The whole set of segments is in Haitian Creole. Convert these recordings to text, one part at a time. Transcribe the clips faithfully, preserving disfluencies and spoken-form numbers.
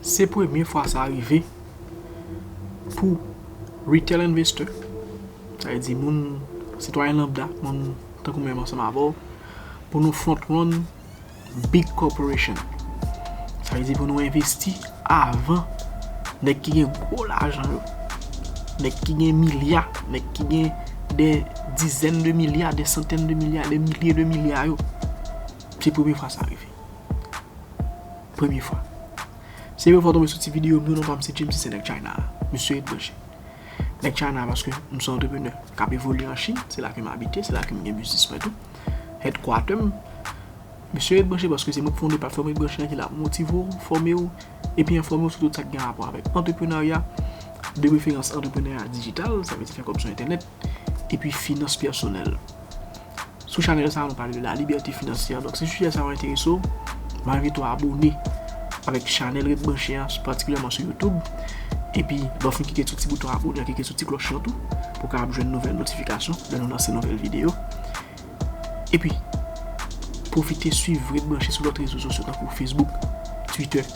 Se premye fwa sa rive pou retail investor, sa vle di moun, sitwayen lambda, moun tankou mwen menm ansanm avè w, pou nou front run big corporation. Sa vle di pou nou envesti avan nèg ki gen gwo lajan yo, nèg ki gen milya, nèg ki gen de dizèn de milya, de santèn de milya, de milye de milya yo. Se premye fwa sa rive. Premye fwa. Se premye fwa w tonbe sou ti videyo m, non, non pa m se James, se nèg China a. Mesye ret branche. Nèg China a, paske m se yon antreprenè k ap evolye an Chin, se la ke m abite, se la ke m gen biznis mwen tou. Headquarter m. Mesye ret branche paske se mwen k fonde platfòm Ret Branche an ki la pou motive w, fòme w, epi enfòme w sou tout sa k gen rapò avèk antreprenarya, de preferans antreprenarya dijital, sa vle di fè kòb sou entènèt, epi finans pèsonèl. Sou chanèl sa, nou pale de la libète finansyè. Donk, si sijè sa yo enterese w, m envite w abone avèk chanèl Ret Branche an, patikilyèman sou YouTube. Epi, lè w fin klike sou ti bouton abone an, klike sou ti klòch lan tou, pou w kapab jwenn nouvèl notifikasyon lè nou lanse nouvèl videyo. Epi, pwofite swiv Ret Branche sou lòt rezo sosyo tankou Facebook, Twitter,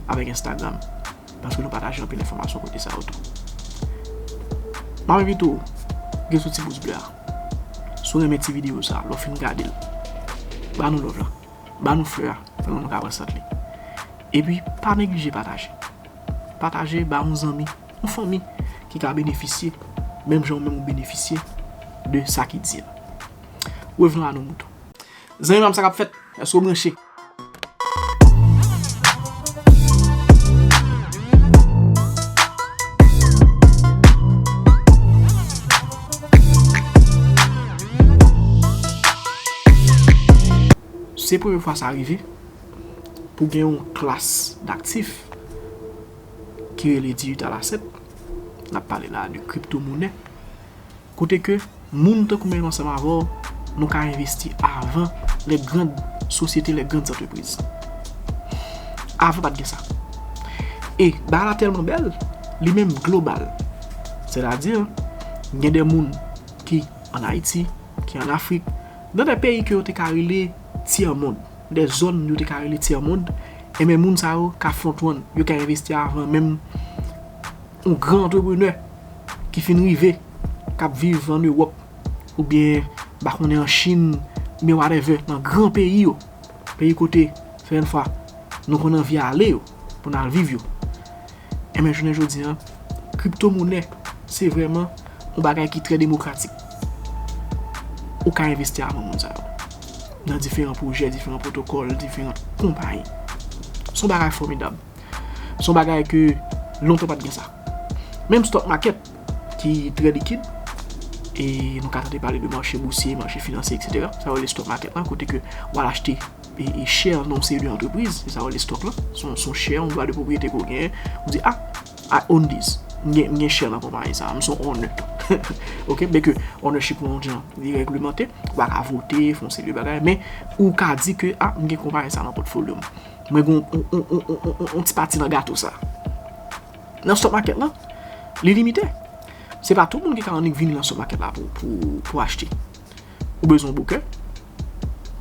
avèk Instagram. Paske nou pataje anpil enfòmasyon kote sa yo tou. M ap envite w, gen sou ti pous ble a. Si w renmen ti videyo sa, lè w fin gade l, ba nou love la. Ba nou flè a, pandan nou ka pran sant li. Epi, pa neglije pataje. Pataje ba yon zanmi, yon fanmi ki ka benefisye, menm jan ou menm ou benefisye de sa ki di a. Revenons à nos moutons. Zanmi pa m, sa k ap fèt? Èske w branche? Se premye fwa sa rive pou gen yon klas daktif ki rele digital asset. N ap pale la de kriptomonè. Kote ke moun tankou mwen menm ansanm avè w, nou ka envesti avan les grandes sociétés, les grandes entreprises. Avan pa t gen sa. E bagay la tèlman bèl, li menm global. Sètadi, gen de moun ki ann Ayiti, ki ann Afrik, nan de peyi ke yo te ka rele tyè mond, de zòn yo te ka rele tyè mond, enben moun sa yo ka front run, yo ka envesti avan menm yon gran antreprenè ki fin rive, k ap viv ann Ewòp, oubyen, m pa konnen, an Chin, oubyen whatever, nan gran peyi yo, peyi kote, sètèn fwa, nou konn anvi ale yo, pou n al viv yo. Enben, jounen jodi a, kriptomonè, se vrèman yon bagay ki trè demokratik. Ou ka envesti avan moun sa yo. Nan diferan pwojè, diferan pwotokòl, diferan konpayi. Se yon bagay fòmidab. Se yon bagay ke lontan pa t gen sa. Menm stock market, ki trè likid, e nou ka tande pale de mache bousye, mache finansye, etsetera. Sa yo rele stock market lan, kote ke w al achte e, e share nan yon seri de antrepriz, se sa yo rele stock lan. Se yon, se yon share, yon dwa de pwopriyete ke w genyen. Ou di, ah, I own this. M gen, m gen share nan konpayi sa. M se yon owner. Ok? Byenke ownership lan yon jan li reglemante, ou pa ka vote, fè yon seri de bagay, men ou ka di ke, ah, m gen konpayi sa nan pòtfolyo m. Mwen gen yon, yon, yon ti pati nan gato sa. Nan stock market lan, li limite. Se pa tout moun ki ka annik vini nan stock market la pou, pou, pou achte. Ou bezwen yon broker.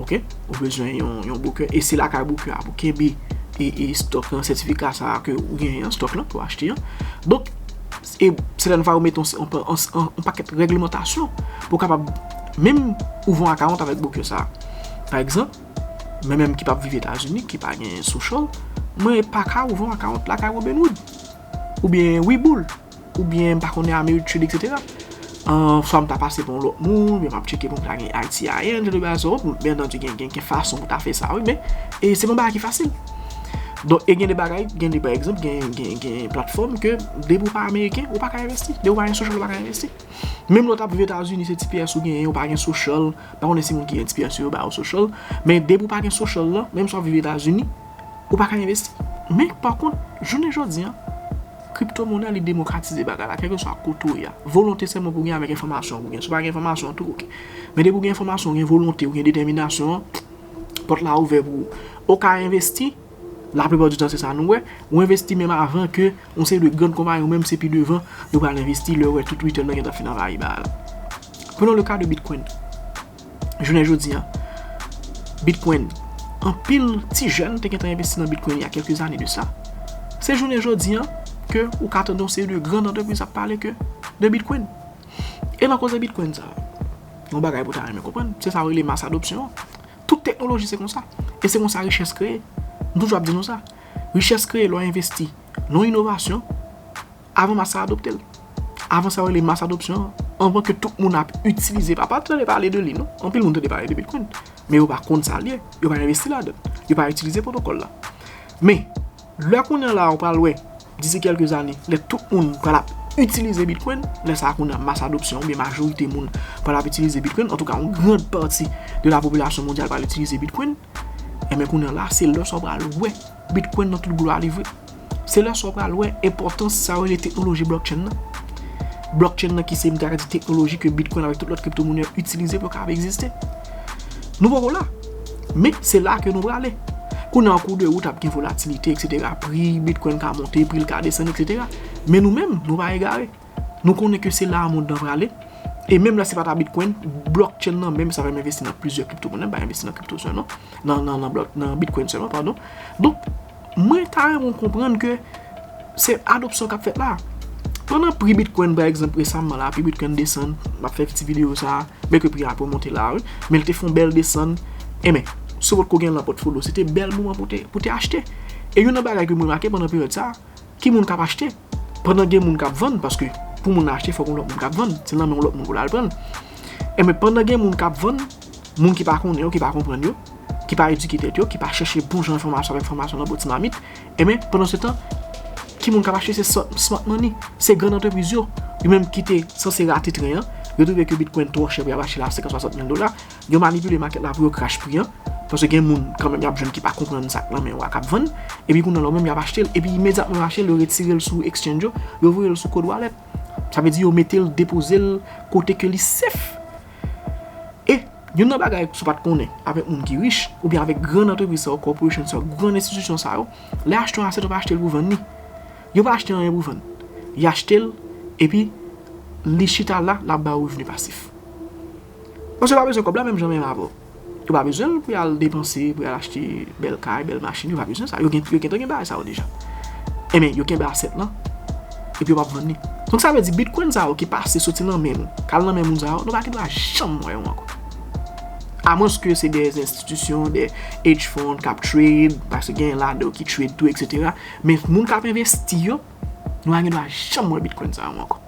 Ok? Ou bezwen yon, yon broker. E se lakay broker a pou kenbe e, e stock lan, sètifika sa a ke ou genyen an, stock lan, pou achte an. Donk, e sètèn fwa yo mete yon, yon, yon, yon pakèt reglemantasyon pou kapab menm ouvè yon account avèk broker sa a. Pa egzanp, mwen menm ki p ap viv Etazini, ki pa gen social, mwen pa ka ouvè yon account lakay Robinhood, oubyen Webull, oubyen m pa konnen Ameritrade, etsetera. An, swa m ta pase pa yon lòt moun, oubyen m ap tcheke pou m ta gen I T I N, jan de bagay sa yo, byen antandi gen, gen, gen fason pou ta fè sa, wi, men, e se pa yon bagay ki fasil. Donk, e gen de bagay, gen de, pa egzanp, gen, gen, gen platfòm ke depi w pa ameriken, ou pa ka envesti. Depi w pa gen social, ou pa ka envesti. Menm lè w t ap viv Etazini, se T P S ou genyen, ou pa gen social, pa konnen si moun ki gen T P S yo ba yo social, men depi w pa gen social lan, menm si w ap viv Etazini, ou pa ka envesti. Men, pa kont, jounen jodi a, kriptomonè, li demokratize bagay la, kèlkeswa kote w ye a. Volonte sèlman pou w gen avèk enfòmasyon pou w gen. Si w pa gen enfòmasyon tou, ok. Men depi w gen enfòmasyon, w gen volonte, w gen detèminasyon an, pòt la ouvè pou ou. Ou ka envesti, laplipa di tan se sa nou wè, ou envesti menm avan ke yon seri de grann konpayi ou menm se pi devan, yo pral envesti lè yo wè tout return nan gentan fin anvayi bagay la. Prenons le cas de Bitcoin. Jounen jodi a, Bitcoin, anpil ti jèn te gentan envesti nan Bitcoin il y a quelques années de ça. Se jounen jodi an ke ou ka tande yon seri de gran antrepriz ap pale ke de Bitcoin. E nan koze Bitcoin sa, yon bagay pou ta renmen konprann, se sa yo rele mas adopsyon an. Tout teknoloji se konsa. E se konsa richès kreye. M toujou ap di nou sa. Richès kreye lè w envesti nan yon inovasyon, avan mas la adopte l. Avan sa yo rele mas adopsyon an, anvan ke tout moun ap itilize, pa pa tande pale de li non. Anpil moun tande pale de Bitcoin, men yo pa konn sa l ye, yo pa envesti ladan, yo pa itilize pwotokòl la. Men lè kounye a la ou pral wè, d'ici quelques années, lè tout moun pral ap itilize Bitcoin, lè sa a kounye a mas adopsyon oubyen majorite moun pral ap itilize Bitcoin, antouka yon grand pati de la popilasyon mondyal pral itilize Bitcoin, enben kounye a la se lè sa w pral wè Bitcoin nan tout glwa li vre. Se lè sa w pral wè enpòtans sa yo rele teknoloji blockchain nan. Blockchain nan ki se m ta ka di teknoloji ke Bitcoin avèk tout lòt kriptomonè yo itilize pou yo kapab egziste. Nou poko la. Men se la ke nou prale. Kounye a an kou de wout ap gen volatilite, et cetera. Pri Bitcoin ka monte, pri l ka desann, et cetera. Men nou menm, nou pa egare. Nou konnen ke se la mond nan prale. E menm lè se pa ta Bitcoin, blockchain nan menm sa fè m envesti nan plizyè kriptomonè, m pa envesti nan kripto sèlman, nan, nan, nan, blok, nan Bitcoin sèlman, padon. Donk, mwen ta renmen w konprann ke se adopsyon k ap fèt la. Pandan pri Bitcoin, pa egzanp, resaman la, pri Bitcoin desann, m ap fè ti videyo sa, byen ke pri a ap remonte la, wi, men l te fè yon bèl desann, enben, si w potko gen l nan pòtfolyo, se te bèl moman pou te, pou te achte. E youn nan bagay ke m remake pandan peryòd sa, ki moun k ap achte? Pandan gen moun k ap vann, paske pou moun nan achte, fòk yon lòt moun k ap vann. Se nan men yon lòt moun pou l al pran l. Enben, pandan gen moun k ap vann, moun ki pa konnen yo, ki pa konprann yo, ki pa edike tèt yo, ki pa chèche bon jan enfòmasyon avèk enfòmasyon nan bò ti mamit, enben, pandan se tan, ki moun k ap achte? Se smart, smart money, se grann antrepriz yo. Yo menm ki te sanse rate tren an, yo twouve ke Bitcoin twò chè pou y ap achte l a senkant, swasant mil dola, yo manipile makèt la pou yo krache pri an, paske gen moun kanmenm y ap jwenn ki pa konprann sa k nan men yo a k ap vann, epi kounye a la ou menm y ap achte l, epi imedyatman yo achte l, yo retire l sou exchange yo, yo voye l sou cold wallet. Sa vle di yo mete l, depoze l kote ke li safe. E youn nan bagay, si w pa t konnen, avèk moun ki rich, oubyen avèk grann antrepriz sa yo, corporation sa yo, grann enstitisyon sa yo, lè y achte yon asset, yo pa achte l pou vann li. Yo pa achte anyen pou vann. Y achte l, epi li chita la, l ap ba w revni pasif. Paske yo pa bezwen kòb la menm jan menm avè w. Yo pa bezwen l pou y al depanse, pou y al achte bèl kay, bèl machin, yo pa bezwen sa. Yo gen, yo gentan gen bagay sa yo deja. Enben, yo kenbe asset lan, epi yo p ap vann li. Donk sa vle di Bitcoin sa yo ki pase soti nan men nou, k al nan men moun sa yo, nou pa gen dwa janm wè yo ankò. Amwenske se de enstitisyon, de hedge fund k ap trade, paske gen ladan yo ki trade tou, et cetera. Men moun k ap envesti yo, nou pa gen dwa janm wè Bitcoin sa yo ankò.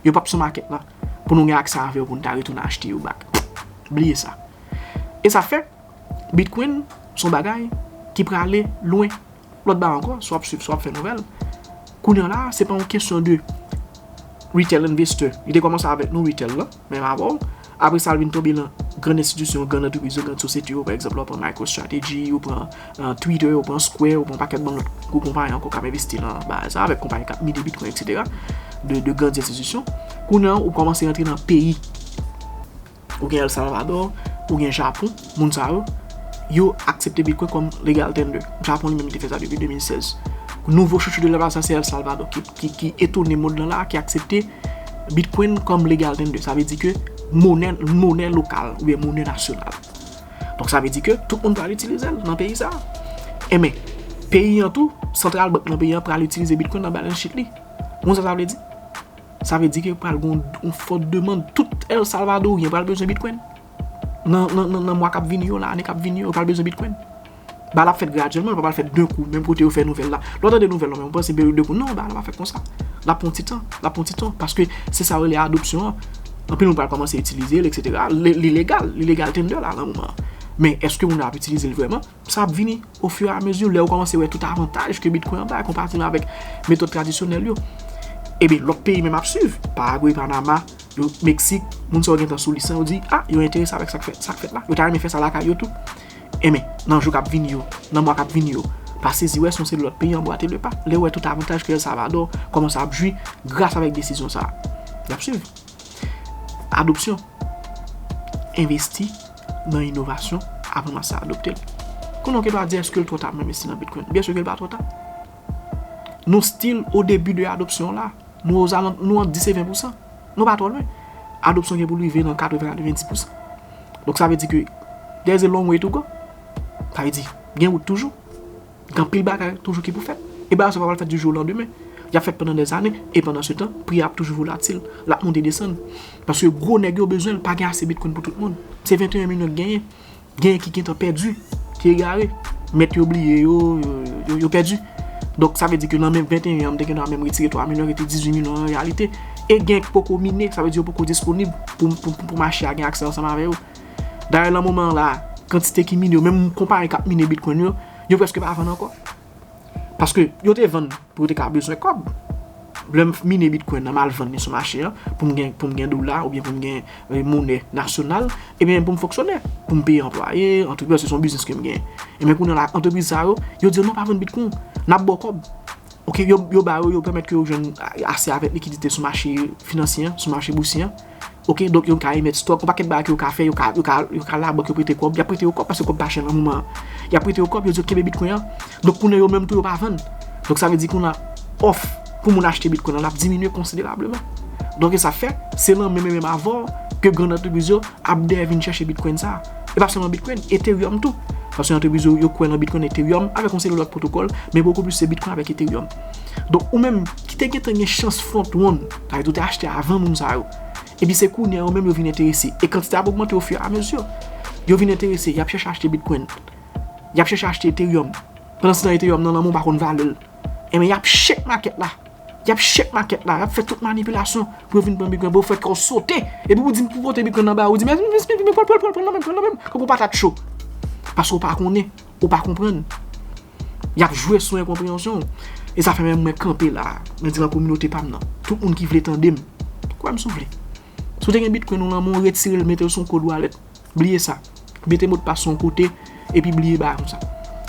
Yo p ap sou makèt la pou nou gen aksè avè yo pou nou ta retounen achte yo back. Bliye sa. E sa fè, Bitcoin se yon bagay ki prale lwen. Lòt bagay ankò, si w ap swiv, si w ap fè nouvèl, kounye a la, se pa yon kesyon de retail investor. Li te kòmanse avèk nou retail la, menm avè w. Apre sa, l vin tonbe nan grann enstitisyon, grann antrepriz yo, grann sosyete yo. Pa egzanp, lè w pran MicroStrategy, ou pran, euh, Twitter, ou pran Square, ou pran pakèt bann lòt gwo konpayi ankò k ap envesti nan bagay sa, avèk konpayi k ap mine Bitcoin, et cetera, de, de grann enstitisyon. Kounye a, ou kòmanse rantre nan peyi. Ou gen El Salvador, ou gen Japon, moun sa yo, yo aksepte Bitcoin kòm legal tender. Japon li menm te fè sa depi de mil sèz. Nouvo chouchou de lè sa, se El Salvador ki, ki, ki etone mond lan la, ki aksepte Bitcoin kòm legal tender. Sa vle di ke monè, monè lokal oubyen monè nasyonal. Donk sa vle di ke tout moun pral itilize l nan peyi sa. Enben, peyi an tou, santral bank nan peyi an pral itilize Bitcoin nan balance sheet li. Ou konn sa sa vle di? Sa vle di ke pral gen yon, yon fòt demann. Tout El Salvadoryen pral bezwen Bitcoin. Nan, nan, nan, nan mwa k ap vini yo, nan ane k ap vini yo, yo pral bezwen Bitcoin. Bagay la ap fèt gradyèlman, li pa pral fèt de kou, menm kote yo fè nouvèl la. Lè w tande nouvèl la, men w panse de kou. Non, bagay la pa fèt konsa. L ap pran ti tan, l ap pran ti tan, paske se sa yo rele adopsyon an. Anpil moun pral kòmanse itilize l, et cetera. Li, li legal, li legal tender la nan moman an. Men èske moun yo ap itilize l vrèman? Sa ap vini ofiramezu lè yo kòmanse wè tout avantaj ke Bitcoin an bay konparetivman avèk metòd tradisyonèl yo. Ebyen, lòt peyi menm ap swiv. Paragwe, Panama, yo, Meksik, moun sa yo gentan sou lis lan, yo di, a, yo enterese avèk sa k fèt, sa k fèt la. Yo ta renmen fè sa lakay yo tou. Enben, nan jou k ap vini yo, nan mwa k ap vini yo, pa sezi wè se yon seri lòt peyi anbwate le pa. Lè yo wè tout avantaj ke El Salvador kòmanse ap jwi gras avèk desizyon sa a. Y ap swiv. Adopsyon. Envesti nan inovasyon avan mas la adopte l. Kounye a w gen dwa di, èske l twò ta pou m envesti nan Bitcoin? Byen si ke l pa twò ta. Nou still o debi de adopsyon la. Nou ozalant, nou ant dis e ven pousan. Nou pa twò lwen. Adopsyon gen pou l rive nan katreven, katreven dis pousan. Donk sa vle di ke there is a long way to go. Sa vle di, gen wout toujou. Gen anpil bagay toujou ki pou fèt. E bagay sa pa pral fèt di jou o landemen. Y ap fèt pandan dèzane, e pandan se tan, pri a ap toujou volatil. L ap monte desann. Paske gwo nèg yo bezwen l, pa gen ase bitcoin pou tout moun. Se venteyen milyon ki genyen. Genyen ki gentan pèdi, ki egare. Mèt yo bliye yo, yo, yo, yo pèdi. Donk, sa vle di ke nan menm venteyen an, m te gentan menm retire twa milyon, rete dizuit milyon an reyalite. E gen ki poko mine, sa vle di yo poko disponib pou, pou, pou, pou mache a gen aksè ansanm avè yo. Dayè, nan moman an la, kantite ki mine yo, menm konpayi k ap mine bitcoin yo, yo prèske pa vann ankò. Paske yo te vann pou yo te ka bezwen kòb. Lè m mine bitcoin nan, m al vann li sou mache an, pou m gen, pou m gen dola, oubyen pou m gen, eh, monè nasyonal, ebyen pou m fonksyonè, pou m peye anplwaye, antreprè, se yon biznis ke m gen. Ebyen kounye a la, antrepriz sa yo, yo di yo non, pa vann bitcoin, n ap ba w kòb. Ok, yo, yo ba yo, yo pèmèt ke yo jwenn ase avèk likidite sou mache finansye an, sou mache bousye an. Ok, donk yo ka emèt stock, yon pakèt bagay ke yo ka fè, yo ka, yo ka, yo ka labank, yo prete kòb, y ap prete yo kòb paske kòb pa chè nan moman an. Y ap prete yo kòb, yo di yo kenbe bitcoin an. Donk kounye a yo menm tou yo pa vann. Donk sa vle di kounye a òf pou moun achte bitcoin an, l ap diminye konsiderableman. Donk e sa fè, se nan menm menm avè w ke grann antrepriz yo ap dèyè vin chèche bitcoin sa. E pa sèlman bitcoin, Ethereum tou. Paske antrepriz yo, yo kwè nan bitcoin, Ethereum, avèk yon seri lòt pwotokòl, men bokou plis se bitcoin avèk Ethereum. Donk ou menm ki te gentan gen chans front run, sa vle di ou te achte avan moun sa yo. Epi se kounye a yo menm yo vin enterese. E kantite ap ogmante ofiramezu. Yo vin enterese, y ap chèche achte bitcoin. Y ap chèche achte Ethereum. Pandan se tan Ethereum nan lanmè ou pa konn valè l. Ebyen y ap shake makèt la. Y ap shake makèt la. Y ap fè tout manipilasyon pou yo vin pran bitcoin, pou yo fè kè w sote. Epi pou di m pou pote bitcoin nan ba ou, ou di men, men, men, men, pran, pran, pran, pran nan men m, pran nan men m. Kankou patat cho. Paske w pa konnen, ou pa konprann. Y ap jwe sou enkonpreyansyon w. E sa fè menm mwen kanpe la. Mwen di nan kominote pa m nan. Tout moun ki vle tande m, kwè m si w vle. Si w te gen bitcoin ou nan men w, retire l, mete l sou yon cold wallet. Bliye sa. Mete modpas sou yon kote, epi bliye bagay konsa.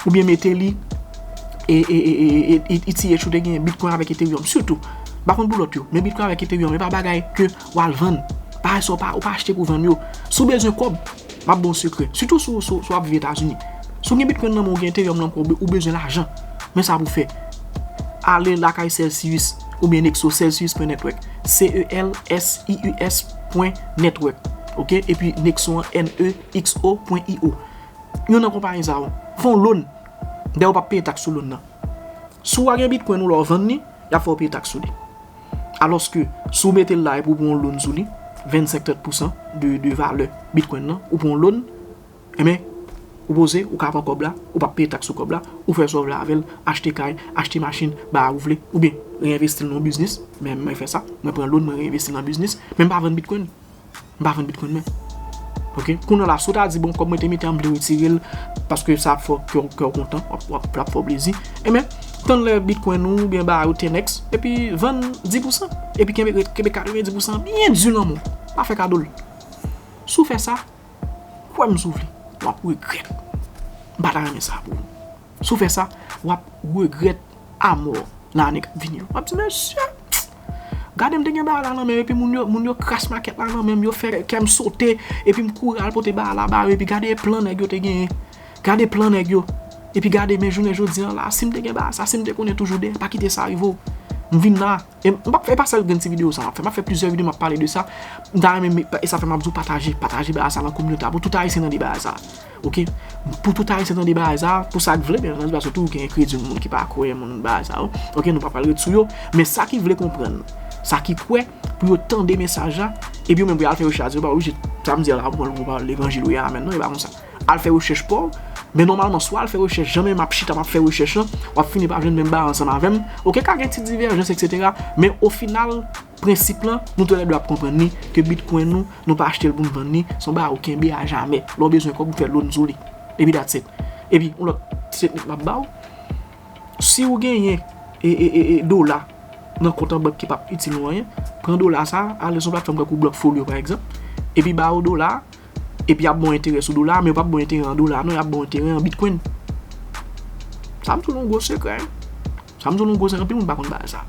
Oubyen mete li, e, e, e, e, e, e, E T H ou te gen bitcoin avèk Ethereum. Sitou, m pa konn pou lòt yo, men bitcoin avèk Ethereum, e pa bagay ke w al vann. Bagay sa w pa, ou pa achte pou vann yo. Si w bezwen kòb, m ap ba w sekrè. Sitou si w, si w, si w ap viv Etazini. Si w gen bitcoin nan men w, ou gen Ethereum nan men w, ou bezwen lajan. Men sa pou w fè. Ale lakay Celsius oubyen Nexo, celsius pwen network. C E L S I U S pwen network. Ok? Epi Nexo an, N E X O pwen I O. Youn nan konpayi sa yo. Fè yon loan. Dayè ou p ap peye taks sou loan nan. Si w a gen bitcoin ou lè w vann li, y ap fè w peye taks sou li. Alòske, si w mete l la epi w pran yon loan sou li, vennsenk trant pousan de, de valè bitcoin nan, ou pran yon loan, ebyen, ou poze, ou ka pran kòb la, ou p ap peye taks sou kòb la, ou fè sa w vle avè l, achte kay, achte machin, bagay ou vle, oubyen reenvesti l nan yon biznis, men mwen fè sa, mwen pran loan, mwen reenvesti l nan biznis, men m pa vann bitcoin. M pa vann bitcoin mwen. Ok? Kounye a la, si w ta di, bon, kòb mwen te mete an, m vle retire l, paske sa ap fè kè w, kè w kontan, w ap, w ap, l ap fè w plezi. Ebyen, tann lè bitcoin ou, oubyen bagay ou ten X, epi vann dis pousan. Epi kenbe, kenbe katrevendis pousan byen di nan men w. Pa fè kado l. Si w fè sa, kwè m si w vle, w ap regrèt. M pa ta renmen sa pou ou. Si w fè sa, w ap regrèt amò nan ane k ap vini yo. W ap di, mesye, gade m te gen bagay la nan men m, epi moun yo, moun yo kras makèt la nan men m, yo fè kè m sote, epi m kouri al pote bagay la ba yo, epi gade plan nèg yo te genyen. Gade plan nèg yo. Epi gade, men jounen jodi an la, si m te gen bagay sa, si m te konnen toujou dèyè, pa kite sa rive w. M vin la. E m p ap fè, e pa sèl grenn ti videyo sa m ap fè. M ap fè plizyè videyo, m ap pale de sa. M ta renmen, e sa fè m ap di w pataje, pataje bagay sa nan kominote a pou tout Ayisyen tande bagay sa. Ok? Pou tout Ayisyen tande bagay sa, pou sa k vle, byen antandi, paske toujou gen kredi moun ki pa kwè, moun bagay sa yo. Ok, nou pa pral ret sou yo. Men sa ki vle konprann, sa ki kwè, pou yo tande mesaj la, epi yo menm pou y al fè rechèch yo, pa oblije, sa m di a la, pou pran levanjil ou ye, amèn, non, e pa konsa. Al fè rechèch pa w. Men nòmalman, si w al fè rechèch, jan menm m ap chita, m ap fè rechèch lan, w ap fini pa jwenn menm bagay ansanm avè m. Ok, ka gen ti divèjans, etsetera. Men ofinal, prensip lan, nou toulède ap konprann li, ke bitcoin nou, nou pa achte l pou n vann li, se yon bagay ou kenbe a jamè. Lè w bezwen kòb, ou fè loan sou li. Epi that's it. Epi, yon lòt ti teknik m ap ba w. Si w genyen, e, e, e, e, dola nan kont an bank ki p ap itil ou anyen, pran dola sa, ale sou platfòm tankou Blockfolio, pa egzanp, epi ba yo dola, epi y ap ba w enterè sou dola, men yo p ap ba w enterè an dola, non, y ap ba w enterè an bitcoin. Sa m di w yon gwo sekrè, wi. Sa m di w yon gwo sekrè, anpil moun pa konn bagay sa.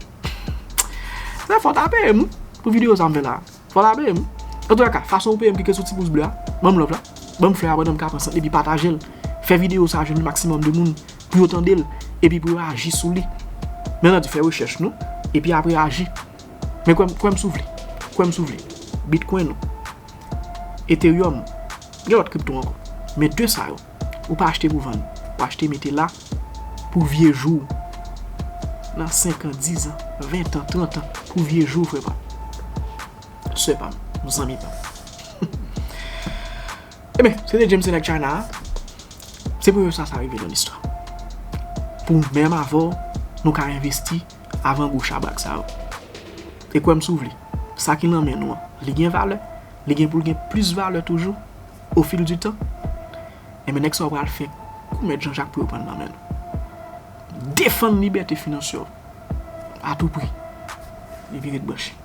Sa fò w ta peye m, wi, pou videyo sa m fè la. Fò w ta peye m. Antoulèka, fason ou peye m, klike sou ti pous ble a, ban m love la, ban m flè a pandan m ka pran sant, epi pataje l. Fè videyo sa jwenn yon maksimòm de moun, pou yo tande l, epi pou yo aji sou li. Men nan di fè rechèch nou, epi apre aji. Men kwè m, kwè m si w vle. Kwè m si w vle. Bitcoin ou. Ethereum. Gen lòt kripto ankò. Men de sa yo, ou pa achte pou vann. Ou achte mete la pou vye jou w. nan senk an, dis an, ven an, trant an, pou vye jou, frè pa m. Sè pa m, zanmi pa m. Ebyen, se te James Nèg China a. Se premye fwa sa rive nan listwa. Pou menm avè w, nou ka envesti avan gwo chabrak sa yo. E kwè m si w vle, sa ki nan men nou an, li gen valè, li gen pou l gen plis valè toujou, au fil du temps. Ebyen, nèg sa yo pral fè kou mèt Jean Jacques pou yo pran l nan men nou. Defann libète finansye w a tou pri. Li vire branche.